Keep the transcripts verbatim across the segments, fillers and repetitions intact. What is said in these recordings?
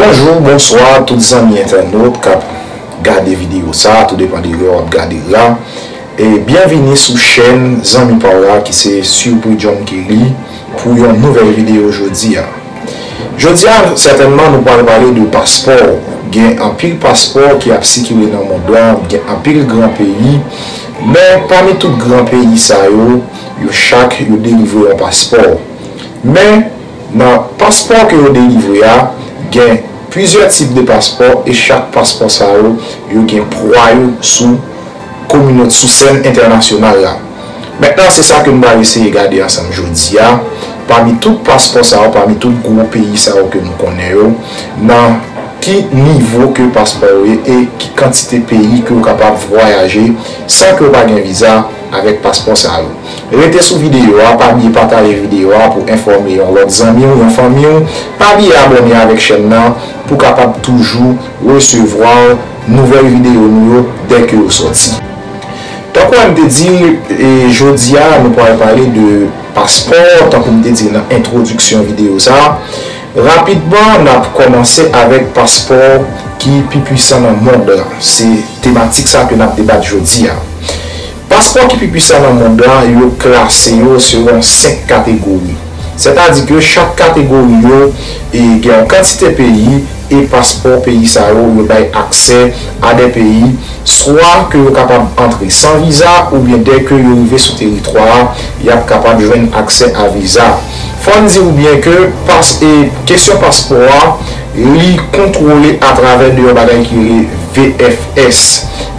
Bonjou, bonswa tout zanmi entènot k ap gade videyo sa, tou depann de lè w ap gade l la. E byenvini sou chèn zanmi pa w la ki se Surpris John Kelly pou yon nouvèl videyo jodi a. Jodi a, sètènman, nou pral pale de paspò. Gen anpil paspò ki ap sikile nan mond lan, gen anpil gran peyi, men pami tout gran peyi sa yo, yo chak yo delivre yon paspò. Men, nan paspò ke yo delivre a, gen plizyè tip de paspò e chak paspò sa yo, yo gen pwa yo sou kominote, sou sèn entènasyonal la. Mentnan, se sa ke n pral eseye gade ansanm jodi a. Pami tout paspò sa yo, pami tout gwo peyi sa yo ke nou konnen yo, nan ki nivo ke paspò yo ye e ki kantite peyi ke w kapab vwayaje san ke w pa gen viza avèk paspò sa yo. Rete sou videyo a, pa bliye pataje videyo a pou enfòme yon lòt zanmi w, yon fanmi w. Pa bliye abòne avèk chèn nan pou w kapab toujou resevwa nouvèl videyo nou yo dèke yo sòti. Tankou m te di, e, jodi a, nou pral pale de paspò, tankou m te di nan entwodiksyon videyo sa a. Rapidman, n ap kòmanse avèk paspò ki pi pwisan nan mond lan. Se tematik sa ke n ap debat jodi a. Paspò ki pi pwisan nan mond lan, yo klase yo selon senk kategori. Sètadi ke chak kategori yo, e, gen yon kantite peyi, e paspò peyi sa yo, yo bay aksè a de peyi, swa ke yo kapab antre san viza, oubyen dèke yo rive sou teritwa a, y ap kapab jwenn aksè a viza. Fò n di w byen ke pas-, e, kesyon paspò a, li kontwole atravè de yon bagay ki rele V F S.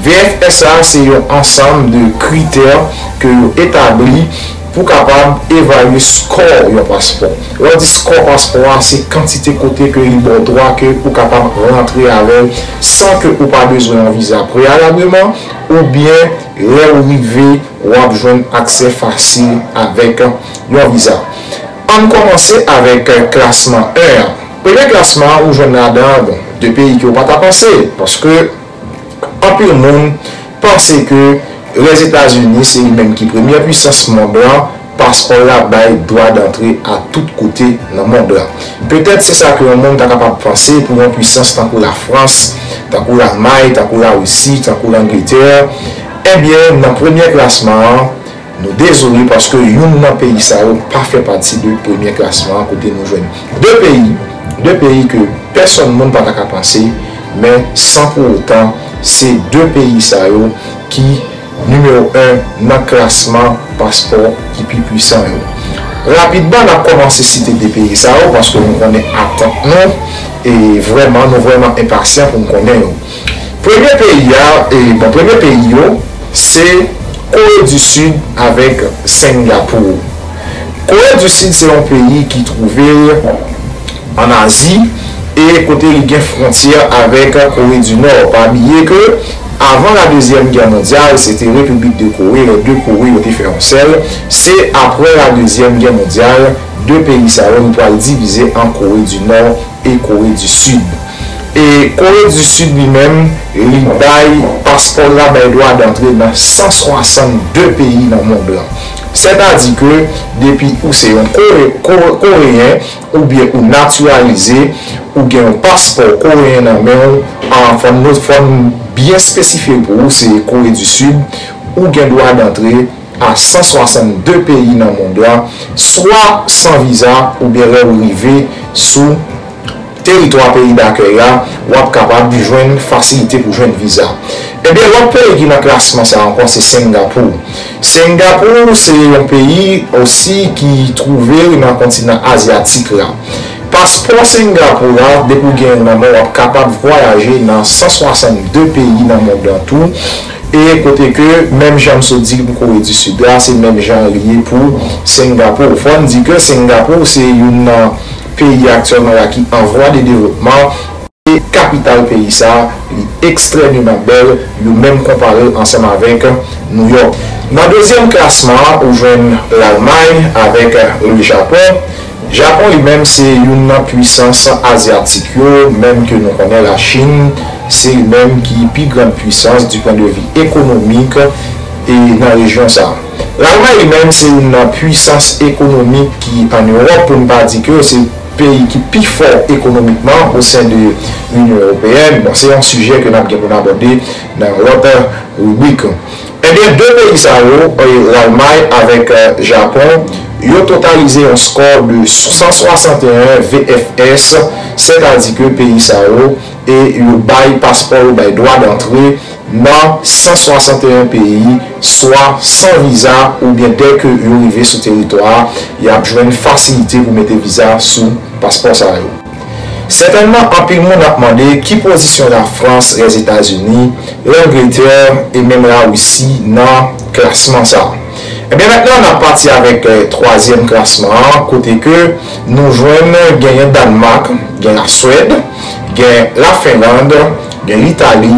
V F S la, se yon ansanm de kritè ke yo etabli pou kapab evalye skò yon paspò. Lè w di skò paspò a, se kantite kote ke li ba w dwa ke ou kapab rantre avè l san ke ou pa bezwen yon viza preyalabman, oubyen lè w rive, w ap jwenn aksè fasil avèk yon viza. Ann kòmanse avèk klasman en an. Premye klasman an, ou jwenn ladan, bon, de peyi ke w pa ta panse, paske anpil moun panse ke Lèzetazini se li menm ki premyè pwisans mond lan, paspò l la bay dwa dantre a tout kote nan mond lan. Petèt se sa ke yon moun ta kapab panse pou yon pwisans tankou Lafrans, tankou Lalmay, tankou Larisi, tankou Langletè. Ebyen, nan premye klasman an, nou dezole paske youn nan peyi sa yo pa fè pati de premye klasman an kote nou jwenn de peyi, de peyi ke pèsonn moun pa ta ka panse, men san pou otan, se de peyi sa yo ki nimewo en nan klasman paspò ki pi pwisan yo. Rapidman, n ap kòmanse site de peyi sa yo paske nou konnen atant nou, e vrèman, nou vrèman enpasyan pou n konnen yo. Premye peyi a, e, bon, premye peyi yo, se Kore di Sid avèk Sengapou. Kore di Sid se yon peyi ki twouve l ann Azi e kote li gen fwontyè avèk Kore di Nò. Pa bliye ke avan la Dezyèm Gè Mondyal, se te Repiblik de Kore, lè de Kore yo te fè yon sèl. Se apre la Dezyèm Gè Mondyal, de peyi sa yo, nou pral divize an Kore di Nò e Kore di Sid. E Kore di Sid li menm, li bay paspò l la bay dwa dantre nan san swasannde peyi nan mond lan. Sètadi ke depi ou se yon Kore-, Ko-, Koreyen oubyen ou natiralize, ou gen yon paspò koreyen nan men w, an, fò n, fò n byen espesifye l pou ou, se Kore di Sid, ou gen dwa dantre a san swasannde peyi nan mond lan, swa san viza oubyen lè w rive sou teritwa peyi dakèy la, w ap kapab jwenn fasilite pou jwenn viza. Ebyen, lòt peyi ki nan klasman sa a ankò, se Sengapou. Sengapou se yon peyi osi ki twouve l nan kontinan azyatik la. Paspò Sengapou la, depi w gen l nan men w, w ap kapab vwayaje nan san swasannde peyi nan mond lan tou. E kote ke, menm jan m sot di pou Kore di Sid la, se menm jan li ye pou Sengapou. Fò n di ke Sengapou se youn nan peyi aktyèlman la ki an vwa de devlopman. E kapital peyi sa, li ekstrèmeman bèl, yo menm konpare l ansanm avèk Nouyòk. Nan dezyèm klasman an, ou jwenn Lalmay avèk le Japon. Japon li menm se youn nan pwisans azyatik yo, menm ke nou konnen Lachin, se li menm ki pi grann pwisans du point de vue ekonomik e nan rejyon sa. Lalmay li menm se youn nan pwisans ekonomik ki ann Ewòp, pou n pa di ke se peyi ki pi fò ekonomikman o sen de Linyon Ewopeyèn. Bon, se yon sijè ke n ap gen pou n abòde nan yon lòt ribrik. Ebyen, de peyi sa yo, e, Lalmay avèk, e, Japon, yo totalize yon skò de san swasanteyen V F S, sètadi ke peyi sa yo, e yo bay paspò, yo bay dwa dantre nan san swasanteyen peyi, swa san viza oubyen dèke yo rive sou teritwa a, y ap jwenn fasilite pou mete viza sou paspò sa yo. Sètènman, anpil moun ap mande ki pozisyon Lafrans, Lèzetazini, Langletè e menm Larisi nan klasman sa a. Ebyen, mentnan, n ap pati avèk, e, twazyèm klasman an, kote ke nou jwenn genyen Dànmak, gen Laswèd, gen Lafinland, gen Litali,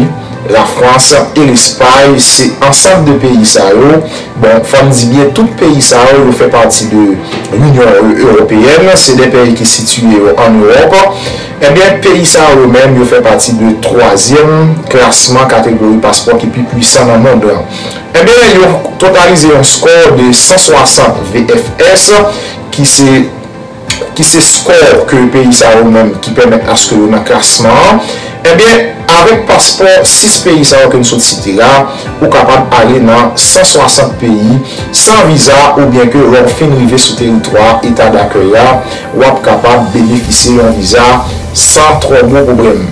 Lafrans e Lespay, se ansanm de peyi sa yo. Bon, fò n di byen, tout peyi sa yo, yo fè pati de Linyon Ewopeyèn, se de peyi ki sitiye yo ann Ewòp. Ebyen, peyi sa yo menm, yo fè pati de twazyèm klasman kategori paspò ki pi pwisan nan mond lan. Ebyen, yo totalize yon skò de san swasant V F S, ki se ki se skò ke peyi sa yo menm ki pèmèt aske yo nan klasman an, ebyen, avèk paspò sis peyi sa yo ke n sot site la, ou kapab ale nan san swasant peyi san viza, oubyen ke lè w fin rive sou teritwa eta dakèy la, w ap kapab benefisye yon viza san twò gwo pwoblèm.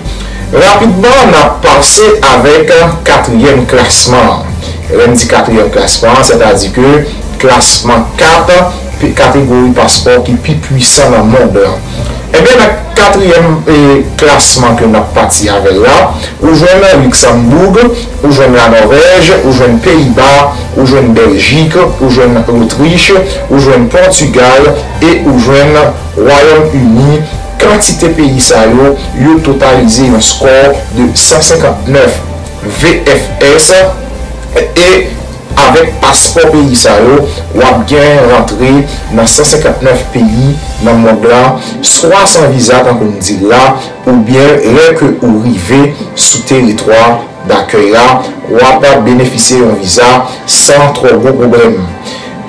Rapidman, n ap pase avèk katriyèm klasman an. Lè m di katriyèm klasman an, sètadi ke klasman kat, pe-, kategori paspò ki pi pwisan nan mond lan. Ebyen, nan katriyèm, e, klasman ke n ap pati avè l la, ou jwenn Liksanboug, ou jwenn Lanòvèj, ou jwenn Peyiba, ou jwenn Bèljik, ou jwenn Lotrich, ou jwenn Pòtigal e ou jwenn Wayòm Ini. Kantite peyi sa yo, yo totalize yon skò de san senkantnèf V F S e avèk paspò peyi sa yo, w ap gen rantre nan san senkantnèf peyi nan mond lan, swa san viza, tankou m di l la, oubyen lè ke ou rive sou teritwa dakèy la, w ap benefisye yon viza san twò gwo pwoblèm.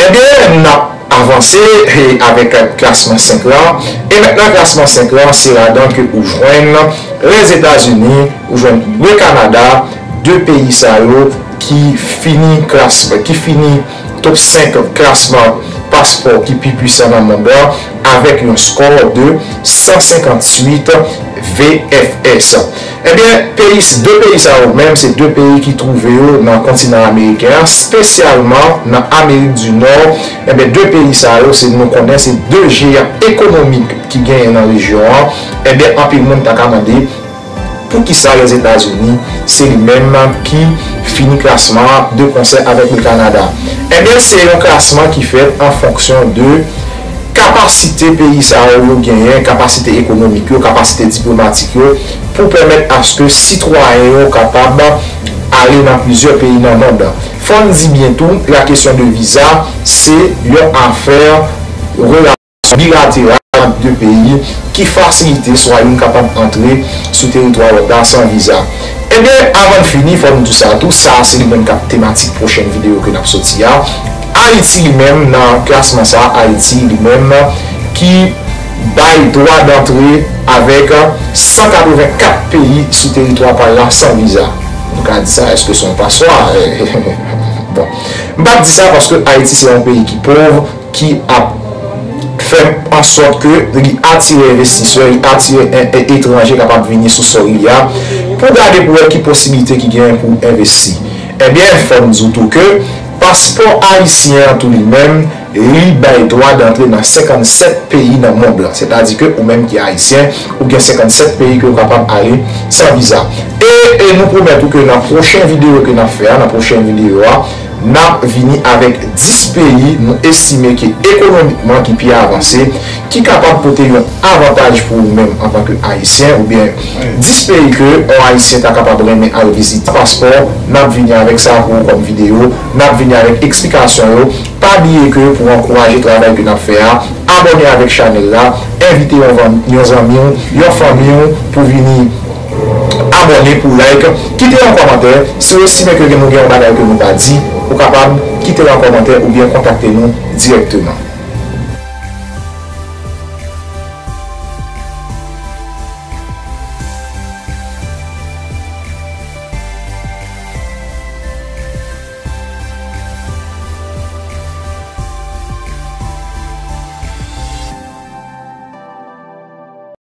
Ebyen, n ap avanse, e, avèk klasman senk lan. E mentnan, klasman senk lan, se ladan ke ou jwenn Lèzetazini, ou jwenn le Kanada, de peyi sa yo ki fini klas, ki fini top senk klasman paspò ki pi pwisan nan mond lan, avèk yon skò de san senkantwit V F S. Ebyen, peyi, de peyi sa yo menm, se de peyi ki twouve yo nan kontinan ameriken an, espesyalman nan Amerik di Nò. Ebyen, de peyi sa yo, se, nou konnen, se de jeyan ekonomik ki genyen nan rejyon an. Ebyen, anpil moun ta ka mande, poukisa Lèzetazini, se li menm ki fini klasman an de konsè avèk le Kanada? Ebyen, se yon klasman ki fèt an fonksyon de kapasite peyi sa yo, yo genyen, kapasite ekonomik yo, kapasite diplomatik yo, pou pèmèt aske sitwayen yo kapab ale nan plizyè peyi nan mond lan. Fò n di byen tou, la kesyon de viza, se yon afè relasyon bilateral ant de peyi ki fasilite swa youn kapab antre sou teritwa lòt la san viza. Ebyen, avan n fini, fò n di sa tou, sa a se li menm k ap tematik pwochèn videyo ke n ap soti a. Ayiti li menm, nan klasman sa a, Ayiti li menm ki bay dwa dantre avèk san katrevenkat peyi sou teritwa pa l la san viza. Nou ka di sa, èske se yon paswa? Bon. M p ap di sa paske Ayiti se yon peyi ki pòv, ki ap fè an sòt ke li atire envestisè, li atire e-, e-, etranje k ap ap vini sou sòl li a, pou gade pou wè ki posiblite ki genyen pou envesti. Ebyen, fò n di w tou ke paspò ayisyen an tou li menm, li bay dwa dantre nan senkannsèt peyi nan mond lan. Sètadi ke ou menm ki ayisyen, ou gen senkannsèt peyi ke w kapab ale san viza. E, e nou pwomèt ou ke nan pwochen videyo ke n ap fè a, nan pwochen videyo a, n ap vini avèk dis peyi nou estime ke ekonomikman ki pi avanse, ki kapab pote yon avantaj pou ou menm antanke ayisyen, oubyen dis peyi ke yon ayisyen ta kapab renmen al vizite. Paspò, n ap vini avèk sa pou ou kòm videyo, n ap vini avèk eksplikasyon yo. Pa bliye ke pou ankouraje travay ke n ap fè a, abòne avèk chanèl la, envite yon van-, yon zanmi w, yon fanmi w pou vini abòne, pou like, kite yon kòmantè. Si w estime ke gen, nou gen yon bagay ke nou pa di, ou kapab kite l an kòmantè oubyen kontakte nou dirèkteman.